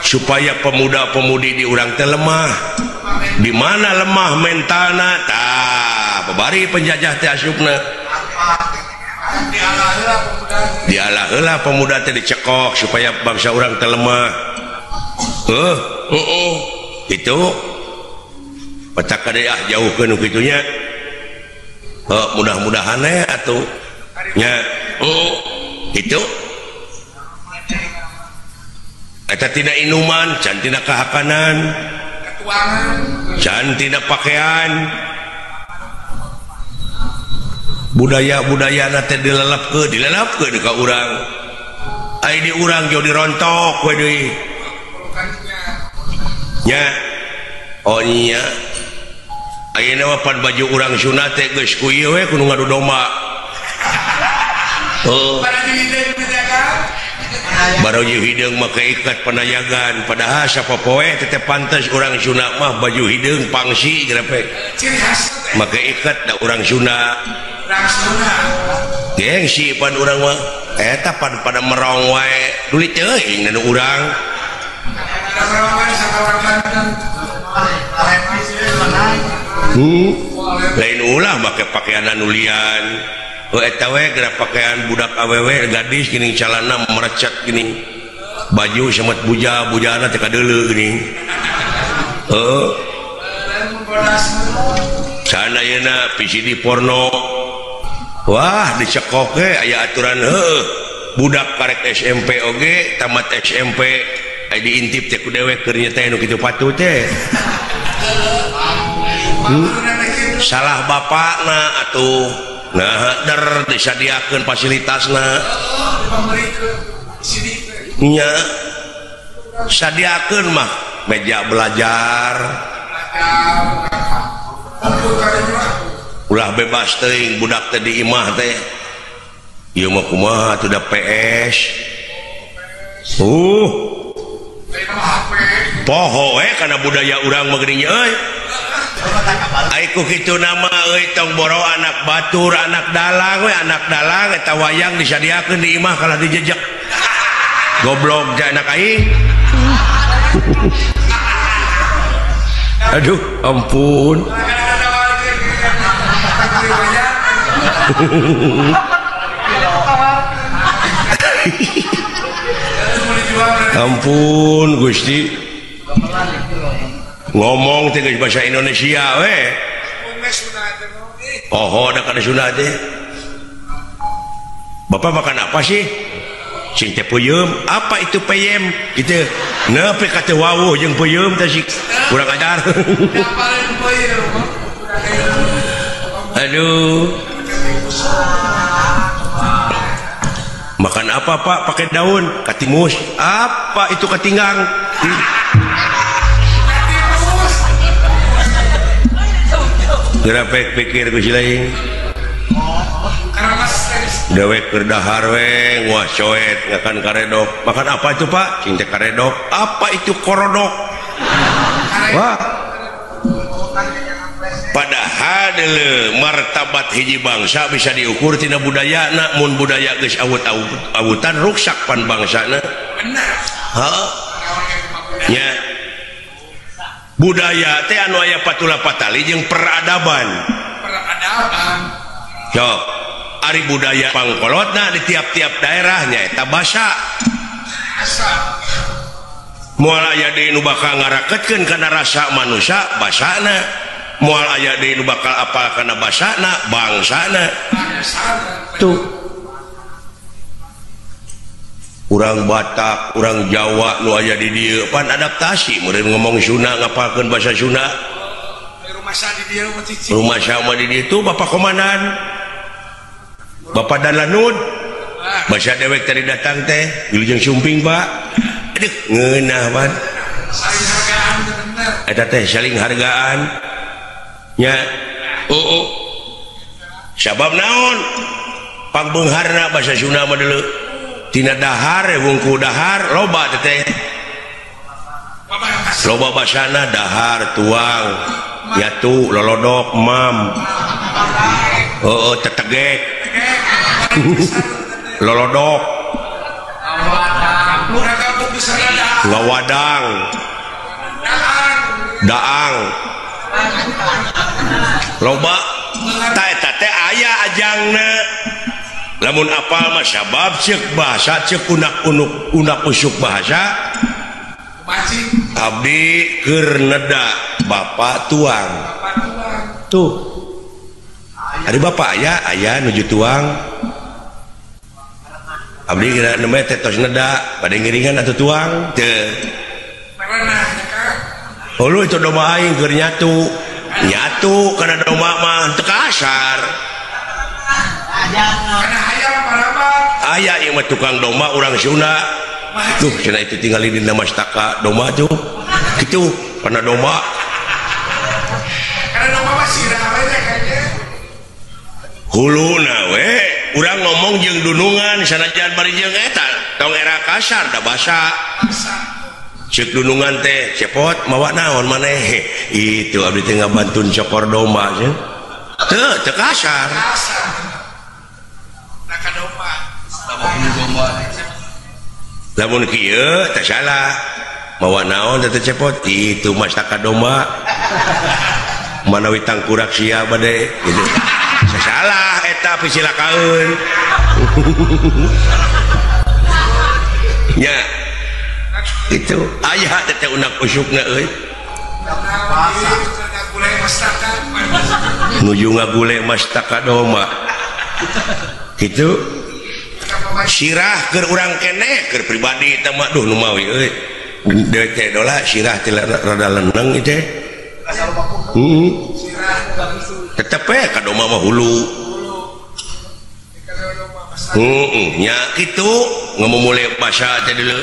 Supaya pemuda-pemudi di urang teh lemah. Di mana lemah mentalna tah babari penjajah teh asupna. Dialah heula pemuda teh dicekok supaya bangsa urang teh lemah. Itu pecak kade ah jauhkeun nu kitu nya. Mudah-mudahan we atuh nya. Itu eta tina inuman, can tina kahakanan, can tina pakaian. Budaya-budayana teh dilelepkeun ka urang. Ai di urang jauh dirontok we deui. Nya. Oh nya. Ayeuna mah pan baju urang Sunda teh geus ku ieu we kudu ngadu domba. Oh. Baru hideung make ikat panayagan padahal sapopoe teh pantes urang Sunda mah baju hideung pangsi grepe. Make ikat da urang Sunda. Gengsi pan urang mah eta pan pada merong wae dulit teuing nu urang. Lain ulah make pakaian anu lian. Oh eta we geura pakaian budak awewe gadis geuning calana merecet geuning. Baju semet buja, bujana teh kadeuleu geuning. Heuh. Sana ayeuna VCD porno. Wah, dicekok ge aya aturan heuh. Budak karek SMP oge, tamat SMP aya diintip teh ku dewek keur nya teh nu kitu patut teh. Salah bapakna atuh. Nah, der disadiakeun fasilitasna. Nya sadiakeun mah meja belajar. Ulah bebas teuing budak teh di imah teh. Ieu mah kumaha atuh da PS. Poho we kana budaya urang mah geuning euy. Ai ku kitu nama euy tong boro anak batur, anak dalang we, anak dalang eta wayang disadiakeun di imah kalah dijejek. Goblok ja anak aing. Aduh, ampun. Ampun Gusti. Ngomong teh geus bahasa Indonesia we. Oh, da kana Sunda teh. Bapak makan apa sih? Cing teh peuyeum. Apa itu peyem? Gitu. Nepi ka teu wawuh jeung peuyeum teh sih. Kurang ajar. Aduh. Makan apa Pak? Pakai daun katimus. Apa itu katinggang? Gerapek pikir ku si lain. Dewek keur dahar we nguah coet ngakan karedok. Makan apa itu Pak? Cing teh karedok. Apa itu korodok? Wah. Padahal deuleu martabat hiji bangsa bisa diukur tina budayana. Mun budaya geus awut-awutan ruksak pan bangsana. Heeh. Nya. Budaya teh anu aya patula patali jeung peradaban. Peradaban. Sok, ari budaya pangkolotna di tiap-tiap daerah nyaeta basa. Moal aya deui nu bakal ngaraketkeun kana rasa manusia basana. Moal aya deui nu bakal apal kana basana bangsana. Tuh. Urang Batak, urang Jawa nu aya di dieu pan adaptasi meureun ngomong Sunda ngapalkeun bahasa Sunda. Rumah sama di dieu tuh Bapak Komandan. Bapak dan Lanud. Bahasa dewek tadi datang teh, wilujeng sumping, Pak. Aduh, ngeunah pan. Saling hargaan bener. Eta teh saling hargaan. Nya. Oh. Sabab naon? Pangbeungharna bahasa Sunda mah deuleu. Tina dahar wungku dahar loba teh. Loba basana dahar tuang yatu lolodok mam. Oh, tetegek. Lolodok. Ngawadang. Daang. Loba ta eta teh aya ajangna. Lamun apal mah sabab ceuk bahasa ceuk unak-unuk unak usuk bahasa. Abdi keur neda bapak tuang. Tuh. Ari bapak aya aya nuju tuang. Abdi kira nembe teh tos neda bade ngiringan atuh tuang teu. Hulu itu domba aing keur nyatu. Nyatu kana domba mah teu kasar. Aya ieu mah tukang domba urang Sunda. Tuh cenah itu tinggalin dina mastaka domba tuh. Kitu kana domba. Kana domba mah sirah we kayaknya. Huluna we urang ngomong jeung dunungan sanajan bari jeung eta tong era kasar da basa. Ceuk dunungan teh cepot mawa naon maneh. Itu abdi teh ngabantun cokor domba cenah. Teu teu kasar. Lamun kieu teh salah. Mawa naon teh cepot itu mastaka domba. Manawi tangkurak sia bade gitu. Salah eta pisilakaeun. Nya. Itu aya teh unak usukna euy. Nuju ngagule mastaka domba. Gitu. Sirah keur urang keneh keur pribadi eta mah duh nu mawi euy. Deui teh dola sirah teh rada leneng ieu teh. Heeh. Tetep we ka domba mah hulu. Heeh, nya kitu ngamumule basa teh deuleu.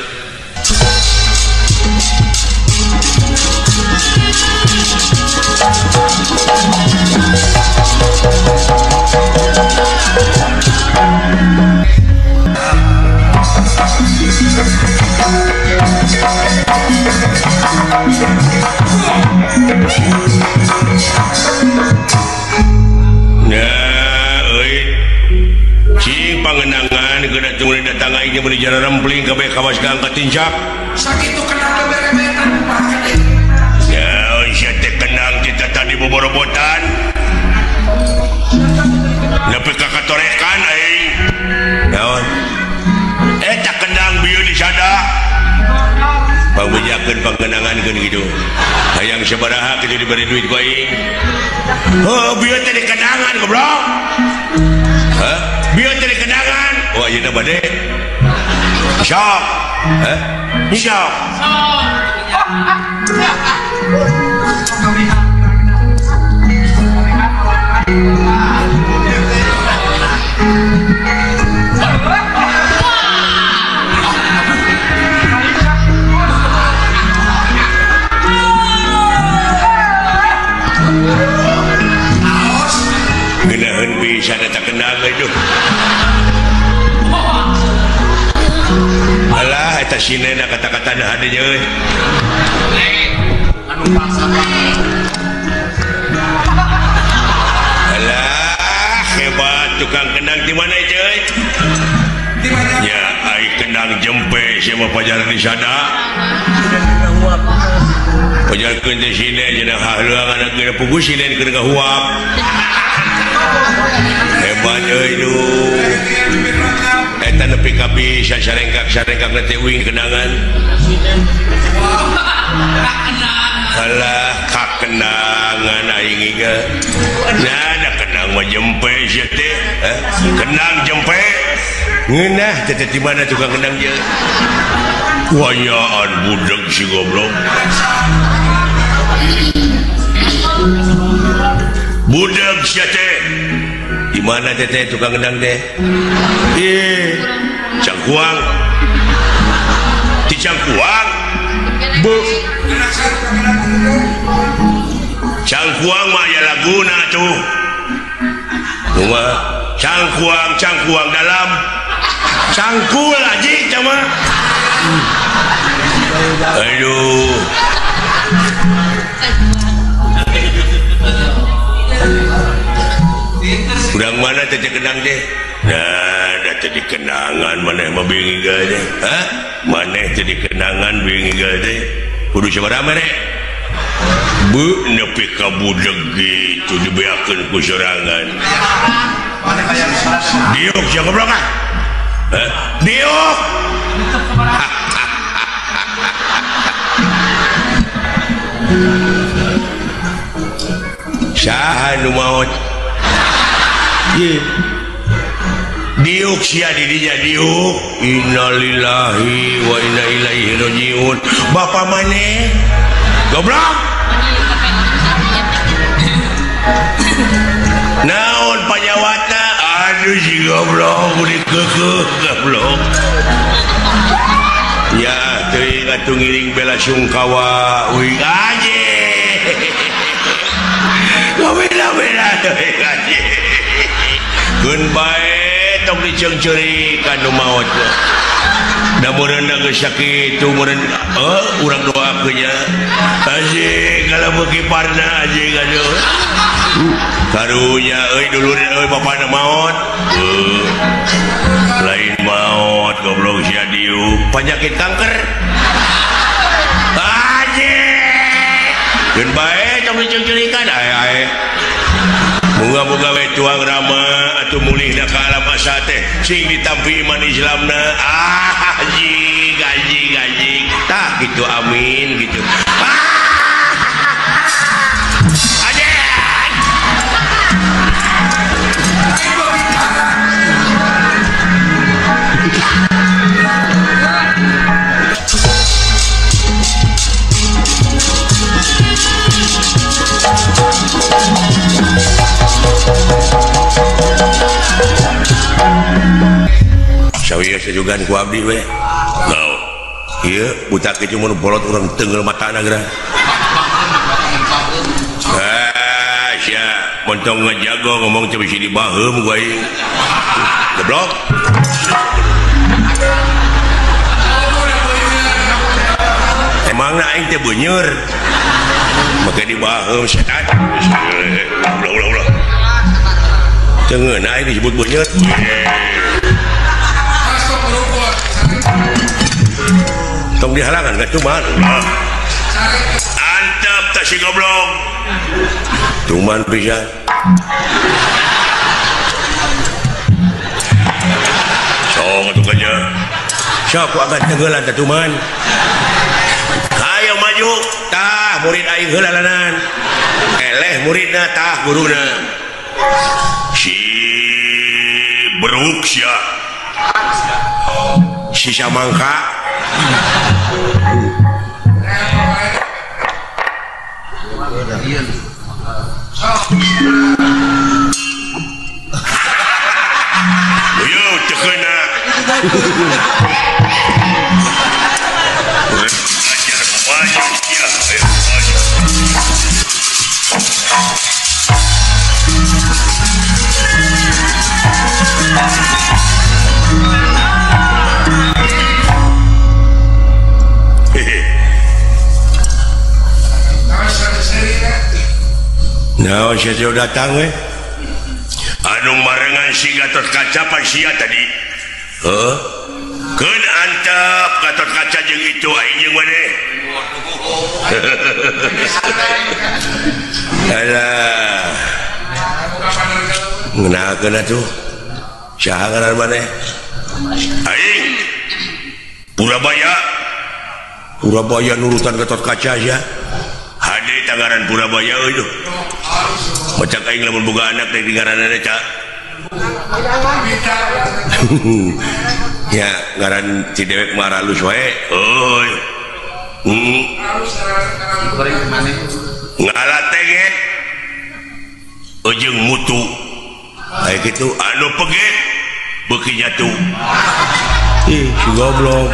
Nah, euy. Cing pangenangan geuna tunggu datang aing meuli jalan rempling kabeh kawas ka angkat tincak. Sakitu kenang berebetan kumaha deui. Ya, sia teh kenang kita tadi boborobotan. Nepi ka katorekan aing. Naon? Eta kendang bieu di sada. Pangbejakeun pangenangankeun kitu. Hayang sabaraha kitu diberi duit ku aing. Heuh, bieu teh di kendangan goblok. Hah? Bieu teh di kendangan. Oh, ayeuna bade. Sok. Hah? Sok. Geunaheun pisan eta kendang euy. Alah eta sinena kata-kata hade euy. Alah hebat tukang kendang di mana itu euy? Di mana? Ya ai kendang jempe sia mah pajar di sada. Pajarkeun teh sine cenah hahleuangan geura puguh sinen keur ngahuap. Hebat euy duh. Eta nepi ka bisa sarengkak-sarengkak teh uing kendangan. Alah kakendangan aing ieu. Nah, da kendang mah jempe sia teh. Kendang jempe. Ngeunah teh di mana tukang kendang ieu? Wayaan budeg si goblok. Budeg sia teh. Di mana teh teh tukang kendang teh? Ih, Cangkuang. Di Cangkuang. Bu. Cangkuang mah aya laguna tuh. Kumaha? Cangkuang, cangkuang dalam. Cangkul aji cama. Aduh. Kurang mana teh kendang teh? Nah, da da teh dikenangan maneh mah bingi teh. Hah? Maneh teh dikenangan bingi teh. Kudu sabaraha mere? Bu nepi ka budeg gitu dibeakeun ku sorangan. Diuk sia goblok ah. Hah? Diuk. Saha nu maot? Ye. Diuk sia di dinya diuk. Innalillahi wa inna ilaihi rajiun. Bapa maneh? Goblok. Naon panyawatna? Aduh si goblok dikeukeuh goblok. Ya teuing atuh ngiring bela sungkawa uing anjing. Bela-bela teuing anjing. Keun bae tong diceungceurikan nu maot. Da meureunna geus sakitu meureun urang doakeun nya. Anjing kalau beuki parna anjing aduh. Karunya euy dulur euy bapana maot. Lain maot goblok sia diuk penyakit kanker. Anjing. Keun bae tong diceungceurikan ae-ae. Moga-moga we tuang rama atuh mulihna ka alam asa teh sing ditampi iman Islamna. Ah anjing anjing anjing. Tah gitu amin gitu. Sawieu sejugan ku abdi we. Naon? Ieu butak kitu mun bolot urang teunggeul matana geura. Ah, sia montong ngajago ngomong teh bisi dibaheum ku aing. Goblok. Emangna aing teh beuneur. Make dibaheum setan. Ulah ulah ulah. Teu ngeunah aing disebut beuneur. Tong dihalangan ka cuman. Antep tah si goblok. Cuman pisan. Sok atuh ka nya. Sok ku angkat tenggelan tah cuman. Hayo maju tah murid aing heula lanan. Eleh muridna tah guruna. Si beruk sia. Sisa mangka. Yo teu keuna. Ajar maju sia, ayo maju. Nah, saya datang we. Anu marengan si Gatot Kaca pan sia tadi. Heuh. Keun antep Gatot Kaca jeung itu aing jeung maneh. Alah. Ngeunahkeun atuh. Saha ngaran maneh? Aing. Purabaya. Purabaya nurutan Gatot Kaca sia. Hade tangaran Purabaya euy tuh. Macak aing lamun boga anak teh ngaranna ca. Ya ngaran si dewek mah alus wae. Euy. Ngalateget ujung mutu. Aya kitu anu peget beuki nyatu. Ih, si goblok.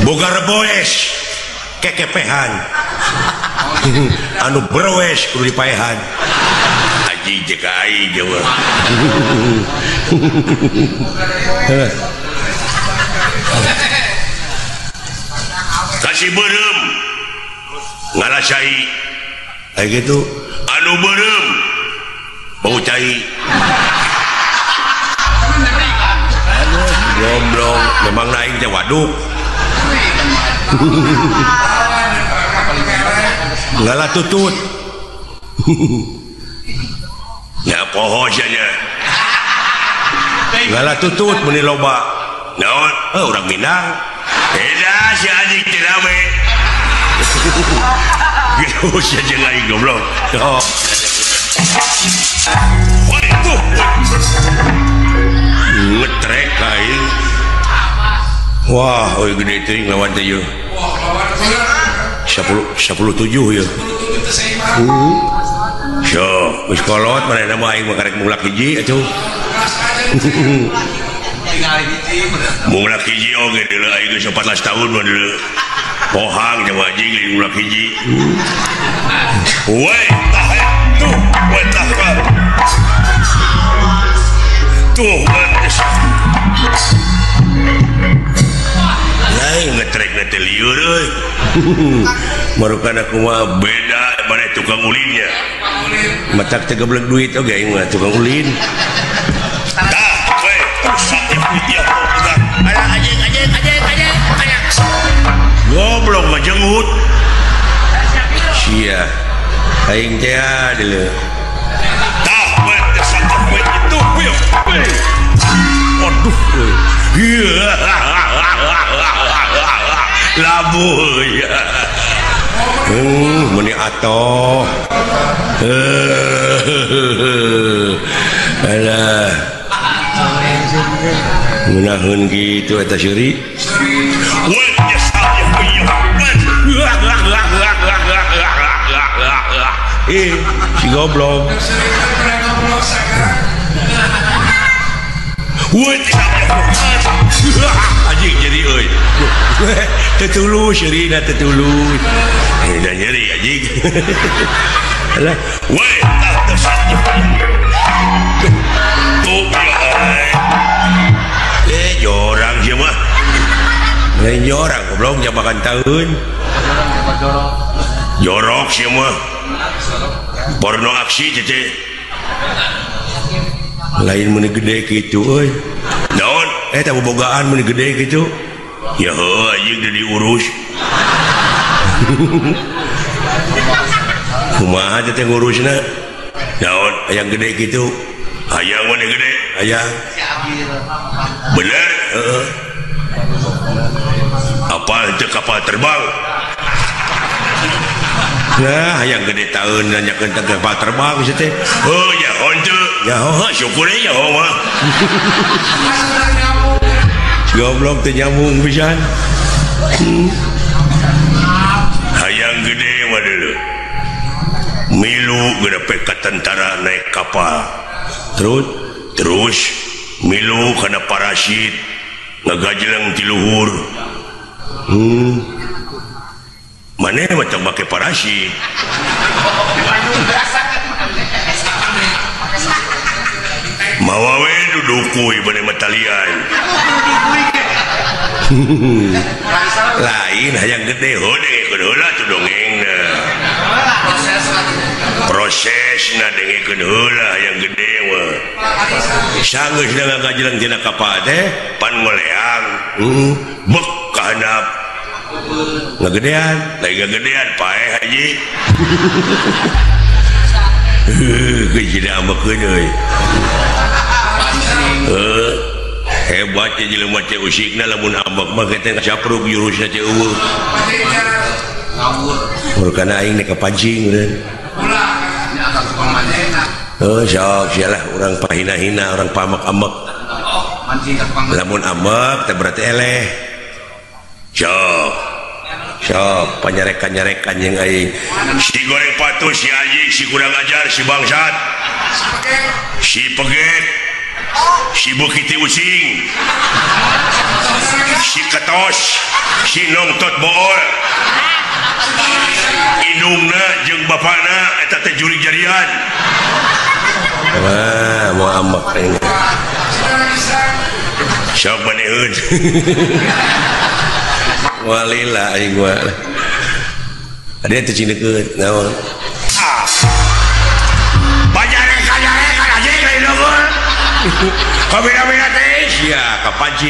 Boga reboes kekepehan anu berwes kudu dipaehan aji jeung aing jeung kasih beureum ngalasai Kayak gitu anu beureum bau cai. Goblok memang naik teh waduk. Ngalah tutut. Ya poho sia. Ngalah tutut meuni loba. Naon? Heuh urang Minang. Eda si anjing teh rame. Gitu sia jeung aing goblok. Oh. Waduh. Ngetrek aing. Wah, euy gede teuing lawan teh ieu. Wah, lawan 10 17 ya. So, geus kolot manehna mah aing mah karek mulak hiji atuh. Mulak hiji oge deuleu aing geus 14 tahun mah deuleu. Pohang jeung anjing lain mulak hiji. Woi, tah tuh, woi tah. Tuh, lain ngetrek teh lieur euy. Marukan aku mah beda mana tukang ulinnya. Matak teh geblek duit oge aing mah tukang ulin. Tah, we, ya anjing anjing anjing anjing. Goblok ngajenggut. Sia. Aing teh deuleu. Tah, we, we itu we. Aduh euy. Labu ya. Meni atoh. Alah. Ngeunaheun kitu eta seuri. Eh, si goblok. Anjing jadi euy. Teu tulus seurina teu tulus. Da nyeri anjing. Alah, we tuh eh jorang ieu mah. Lain jorang goblok jabakan taeun. Jorok ieu mah. Porno aksi teh. Lain meuni gede kitu euy. Naon? Eta bobogaan meuni gede kitu. Ya heuh anjing teu diurus. Kumaha teh ngurusna? Naon hayang gede kitu? Hayang meuni gede, hayang. Bener? Heeh. Apa teu kapal terbang? Nah, hayang gede taeun nanyakeun teh kapal terbang sia teh. Heuh ya henteu. Ya heuh syukur ya mah. Goblok teh nyambung pisan. Hayang gede mah deuleu. Milu gede ka tentara naik kapal. Terus milu kana parasit ngagajleng ti luhur. Maneh mah tong make parasit. Mawa we dudukuy bade mah talian. Lain hayang gede heuh dengekeun heula tuh dongengna. Prosesna dengekeun heula hayang gede mah. Sanggeus ngagajleng tina kapal teh pan ngoleang. Bek ka handap. Ngagedean, lagi ngagedean paeh haji. Heuh, geus ambekeun euy. Heuh, hebat teh jelema teh usikna lamun ambek mah teh capruk jurusna teh eueuh. Ngawur. Murkana aing nek kapancing eureun. Heuh, sok sia lah urang pahina-hina, urang pamak-amek. Lamun ambek teh berarti eleh. Sok. Sok panyarekan-nyarekan jeung aing. Si goreng patuh, si anjing, si kurang ajar, si bangsat. Si peget. Si bukiti ucing. Si ketos, si nongtot bool. Indungna jeung bapana eta teh jurig jarian. Wah, mau ambek aing. Sok maneun. Walila aing mah. Ada teh cindekeun naon? Kabeda-beda teh sia kapanci.